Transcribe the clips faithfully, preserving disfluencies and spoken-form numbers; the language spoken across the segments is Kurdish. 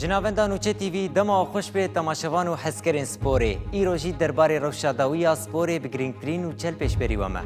Ji navenda Nûçe T V dema xweş bê temaşevan û hezkerên sporê. Îro jî derbarê rewşa dawî ya sporê bi girîngtirîn û çel pêşberî we me.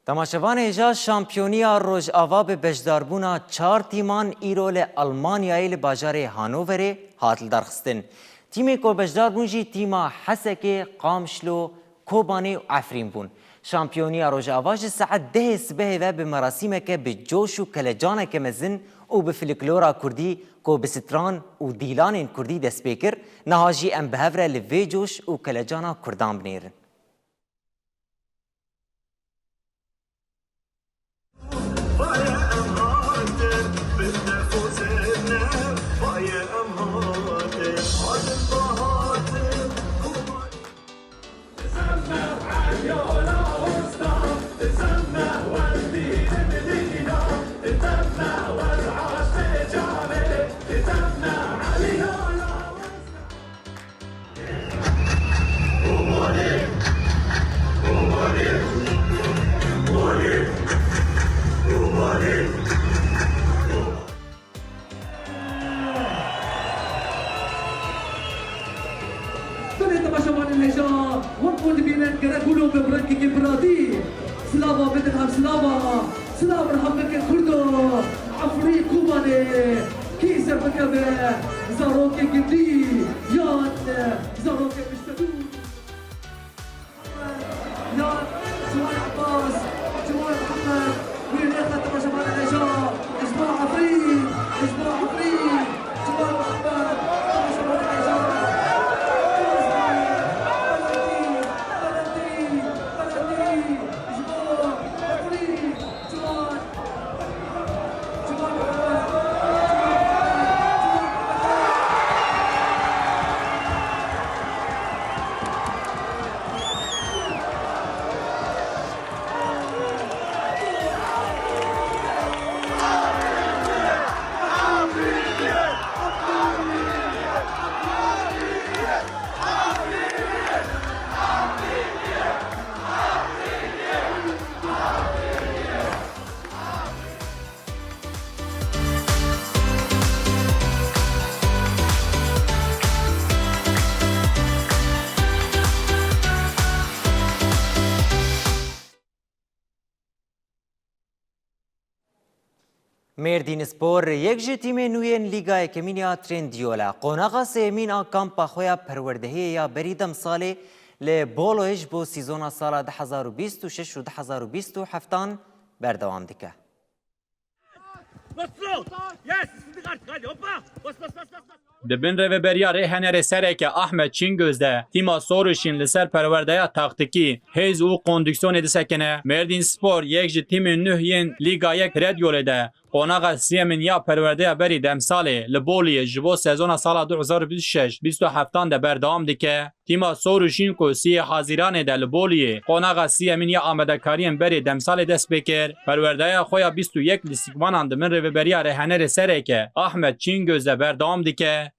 Temaşevanê hêja şampiyoniya Rojava bi beşdarbûna çar tîman îro li Almanyayê li bajarê Hanoverê hat lidarxistin. Tîmên ku beşdar bûn jî tîma Hesekê, Qamişlo, Kobanê û Efrîn bûn. Şampiyoniya Rojava ji saet dehê sibehê ve bi merasîmeke bi coş û kelecaneke mezin û bi filiklora kurdî ku bi stran û dîlanên kurdî dest pê kir, niha jî em bi hev re li vê coş û kelecana kurdan binêrin. Belê temaşevanên hêja, wek ku dibînin gerek wilo be bi rengekî biratî. Silava bidin hem silava. Silav merhebekê Kurdo, Efrîn Kobanê, kî ser bikeve, zarokê gindî yan zarokê piştedû. Yan Ciwan Abbas, Ciwan Mihemed, wî nêxe temaşevanê hêja, ji bo Efrîn, ji bo Efrîn, Ciwan Mihemed, temaşevanê hêja. Penaltî, penaltî, penaltî, ji bo Efrîn. Mêrdîn Spor yek ji tîmên nû yên Lîga Yekemîn ya Trendyol e. Qonaxa sêyemîn a kampa xwe ya perwerdehiyê ya berî demsalê li Boloyê ji bo sîzona sala du hezar û bîst û şeş û du hezar û bîst û heftan berdewam dike. Bas, bas. Yes, sıktık artık, hadi, hoppa. Bas, bas, bas, bas, bas. Di bin rêveberiya rêhenerê sereke Ahmet Çingöz de tîma Soruşîn li ser perwerdeya taktikî, hêz û kondiksiyonê disekine. Mêrdîn Spor yek ji tîmên nuh yên Lîga Yek Red Yolê de qonaxa siyemîn ya perwerdeya berî demsalê li Boliyê ji bo sezona sala du hezar û bîst û şeş bîst û heftan de berdewam dike. Tîma Sor û Şîn ku siyê Hazîranê de li Boliyê qonaxa siyemîn ya amadekariyên berê demsalê dest pê kir, perwerdeya xwe ya bîst û yek lîstikvanan di bin rêveberiya rêhenerê sereke Ahmet Çingöz de berdewam dike.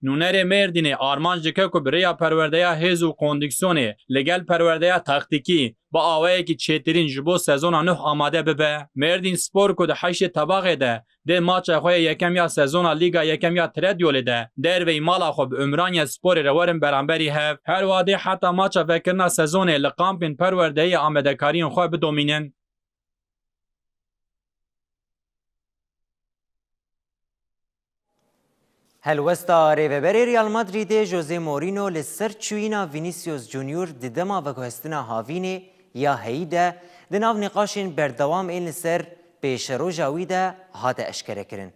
Nûnerê Mêrdînê armanc dike ku bi rêya perwerdeya hêz û kondiksiyonê li gel perwerdeya taktîkî bi awayekî çêtirîn ji bo sezona nuh amade bibe. Mêrdîn Spor ku di heştê Tebaxê de dê maça xwe ya yekem ya sezona Lîga Yekem ya Trendyolê de derveyî mala xwe bi Umraniye Sporê re werin beramberî hev. Her wiha dê heta maça vekirina sezonê li kampên perwerdehiyê amadekariyên xwe bidomînin. Helwesta rêveberê Real Madridê Jose Mourinho li ser çûyîna Vinicius Junior di dema veguhestina havînê ya heyî de di nav nîqaşên berdewam ên li ser pêşeroja wî de hate eşkerekirin.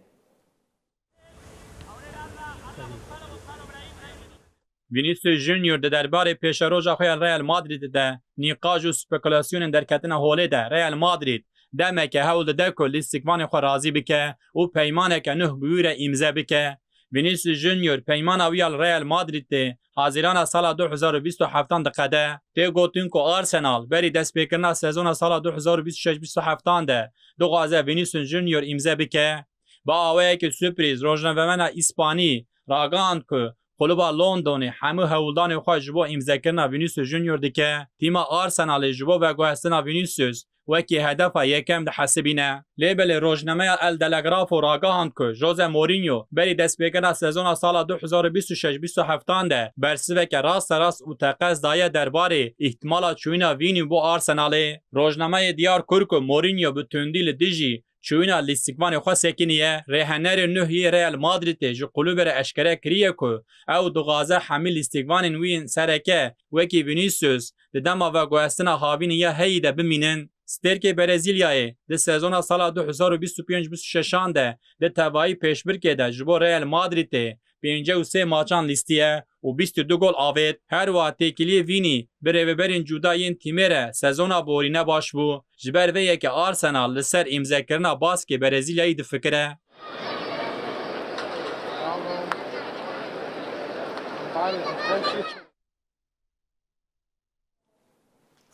Vinicius Junior di derbarê pêşeroja xwe ya Real Madrid de nîqaş û spekulasyonên derketina holê de Real Madrid demeke hewl dide ku lîstikvanê xwe razî bike û peymaneke nuh bi wî re îmze bike. Vinicius Junior peymana wî ya li Real Madrid tê hazîrana sala du hezar û bîst û heftan diqede. Tê gotin ku Arsenal berî destpêkirina sezona sala du hezar û bîst û şeş bîst û heftan de dixwaze Vinicius Junior îmze bike. Bi awayekî surprîz, rojnamevana Îspanî ragihand ku Klûba Londonê hemû hewldanên xwe ji bo îmzekirina Vinicius Junior dike. Tîma Arsenalê ji bo veguhestina Vinicius wekî hedefa yekem dihesibîne. Lê belê rojnameya El Telegrafo ragihand ku Jose Mourinho berî destpêkirina sezona sala du hezar û bîst û şeş bîst û heftan de bersiveke rasterast û teqez daye derbarê îhtimala çûyîna Vînî bo Arsenalê. Rojnameyê diyar kir ku Mourinho bi tundî li dijî çûyîna lîstikvanê xwe sekiniye. Rêhenerê nuh yê Real Madridê ji klûbê re eşkere kiriye ku ew dixwaze hemî lîstikvanên wî yên sereke wekî Vinicius di dema veguhestina havînê ya heyî de bimînin. Stêrkê Brezîlyayê di sezona sala du hezar û bîst û pênc bîst û şeşan de di tevayî pêşbirkê de ji bo Real Madridê pêncî û sê maçan lîstiye û bîst û du gol avêt. Her wiha têkiliyê Vînî bi rêveberên cuda yên tîmê re sezona borîne baş bû. Ji ber vê yekê Arsenal li ser îmzekirina baskê Brezîlyayî difikire.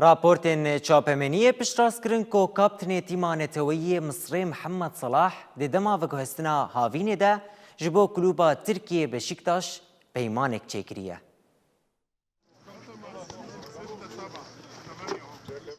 Raportên çapemeniyê piştrast kirin ku kaptinê tîma neteweyî yê Misrê Mihemed Salah di dema veguhestina havînê de ji bo klûba Tirkiyê Beşiktaş peymanek çêkiriye.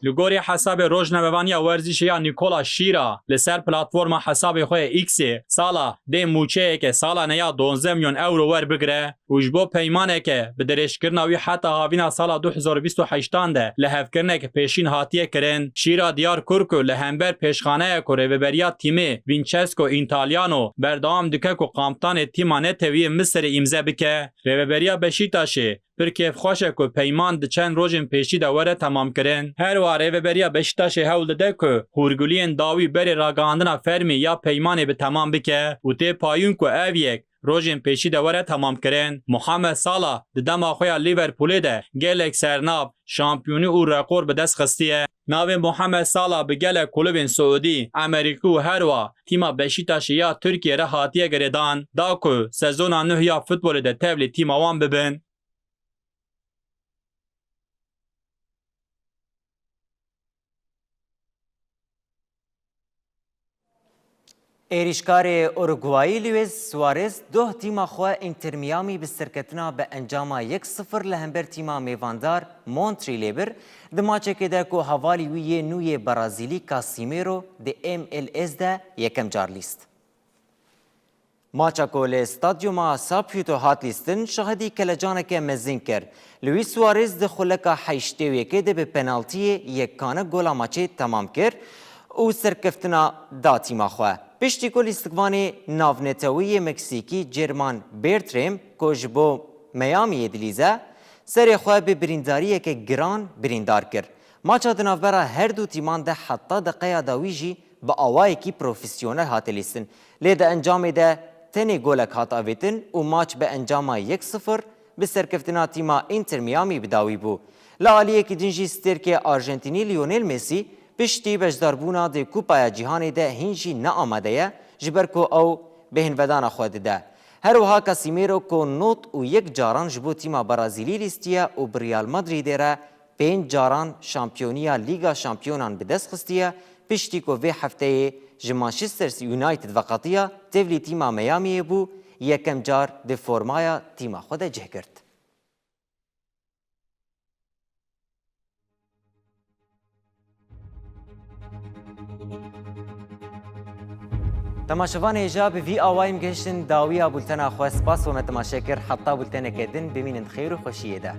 Li gorî hesabê rojnamevaniya werzîşê ya Nîkola Şîra li ser platforma hesabê xwe yê X-ê, Salah dê mûçeyeke salane ya duwazdeh milyon ewro werbigire û ji bo peymaneke bi dirêjkirina wî heta havîna sala du hezar û bîst û heştan de lihevkirineke pêşîn hatiye kirin. Şîra diyar kir ku li hember pêşxaneya ku rêveberiya tîmê Vincenzo Italiano berdewam dike ku kaptanê tîma netewî yê Misirê îmze bike. Rêveberiya Beşîktaşê pir kêfxweş e ku peyman di çend rojên pêşî de were temamkirin. Her wiha rêveberiya Beşîktaşê hewl dide ku hûrguliyên dawî berê ragihandina fermî ya peymanê bi temam bike û tê payîn ku ev yek rojên pêşî de were temamkirin. Muhammed Salah di dema xwe ya Liverpoolê de gelek sernav, şampiyonî û rekor bi dest xistiye. Navê Muhammed Salah bi gelek klubên Siûdî, Amerîkî û her wiha tîma Beşîktaşê ya Tirkiyê re hatiye girêdan, da ku sezona nuh ya futbolê de tevlî tîma wan bibin. Êrîşkarê Uruguayî Luis Suarez doh tîma xwe Inter Miami bi serketina bi encama yek sifir li hember tîma mêvandar Montrealê bir, di maçekê de ku hevalî wî yê nû yê Brazîlî Casimiro di M L S de yekem car lîst. Maça ku li stadyuma Saputo hat lîstin, şahidî kelecaneke mezin kir. Luis Suarez di xuleka heştê û yekê de bi penaltiyê yekane gola maçê temam kir û serkeftina da tîma xwe. Piştî ku lîstikvanê navnetewî yê Meksîkî German Bertram, ku ji bo Miamiyê dilîze, serê xwe bi birîndariyeke giran birîndar kir. Maça di navbera her du tîman de heta deqeya dawî jî bi awayekî profesyonel hate lîstin. Lê di encamê de tenê golek hat avêtin û maç bi encama yek sifir bi serkeftina tîma Inter Miami bi dawî bû. Li aliyekî din jî stêrkê Arjentînî Lionel Messi piştî beşdarbûna di Kupaya Cîhanê de hîn jî ne amade ye, ji ber ku ew bêhnvedana xwe dide. Her wiha Casemiro ku nod û yek caran ji bo tîma Brazîlî lîstiye û bi Real Madridê re pênc caran şampiyoniya Lîga Şampiyonan bi dest xistiye, piştî ku vê hefteyê ji Manchester United veqetiya, tevlî tîma Miamiyê bû, yekem car di formaya tîma xwe de cih girt. Temaşevanê hêja, bi vî awayî em gihiştin dawiya bultena xwe. Spas we me temaşe kir. Heta bulteneke din bimînin di xêr û xweşiyê de.